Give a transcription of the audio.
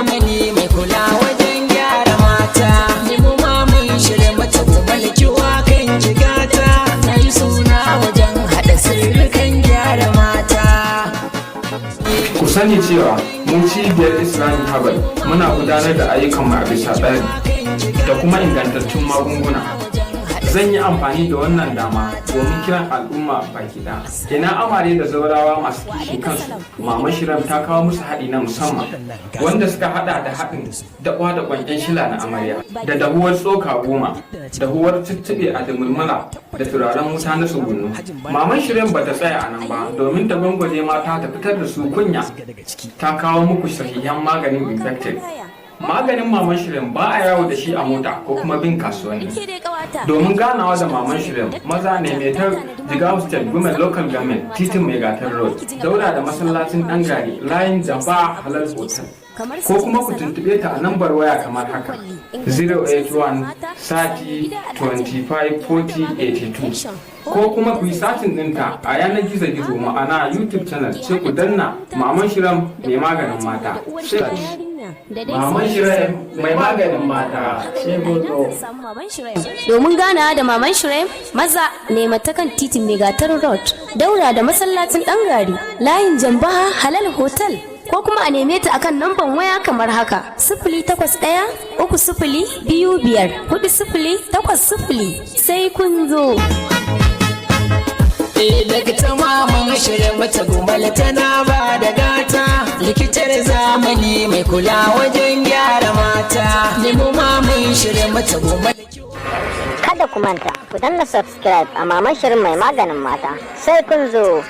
Zamani mai kula wajen gyara mata. Nemo Maman Shirya mata malkiwa kan jigata. Ta yi suna wajen haɗa sirrikan gyara mata. Ku sani cewa mu cibiyar Islamic Herbal muna gudanar da ayyukanmu a bisa tsari da kuma ingantattun magunguna. Zan yi amfani da wannan dama domin kiran al'umma baki ɗaya. Ina amare da zaurawa masu kishin kansu, Mama Shiram ta kawo musu haɗi na musamman wanda suka haɗa da haɗin daɓwa da ƙwanƙen shila na amarya, da dahuwar tsoka 10, dahuwar tuttuɓe a dumulmula da turaren wuta na tsugunnu. Maman Shiram ba ta tsaya a nan ba, domin ta gwangwaje mata ta fitar da su kunya. Ta kawo muku sahihan maganin infected. Maganin Maman Shirin ba a yawo da shi a mota ko kuma bin kasuwanni. Domin ganawa da Maman Shirin, maza ne mai ta Jigawa State, Gumel Local Government, titin Mai Gatar Road, daura da masallacin Dan Gari, layin Jamba Halal Hotel. Ko kuma ku tuntube ta a nambar waya kamar haka: 081 30 25 40 82. Ko kuma ku yi searching ɗinta a yanar gizo-gizo, ma'ana YouTube channel, sai ku danna Maman Shirin mai maganin mata. Sai Maman Shirem mai maganin mata, sai gozo. Domin ganawa da Maman Shirem, maza nema ta kan titin Megatar Road, daura da masallacin Dan Gari, layin Jambaha Halal Hotel. Ko kuma a neme ta akan namban waya kamar haka: 08130254080. Sai kun zo. Dakta Maman Shirin mata gumal tana ba da gata. Likitar zamani mai kula wajen gyara mata. Nemo Maman Shirin mata gumal. Kada ku manta, ku danna subscribe a Maman Shirin mai maganin mata. Sai kun zo.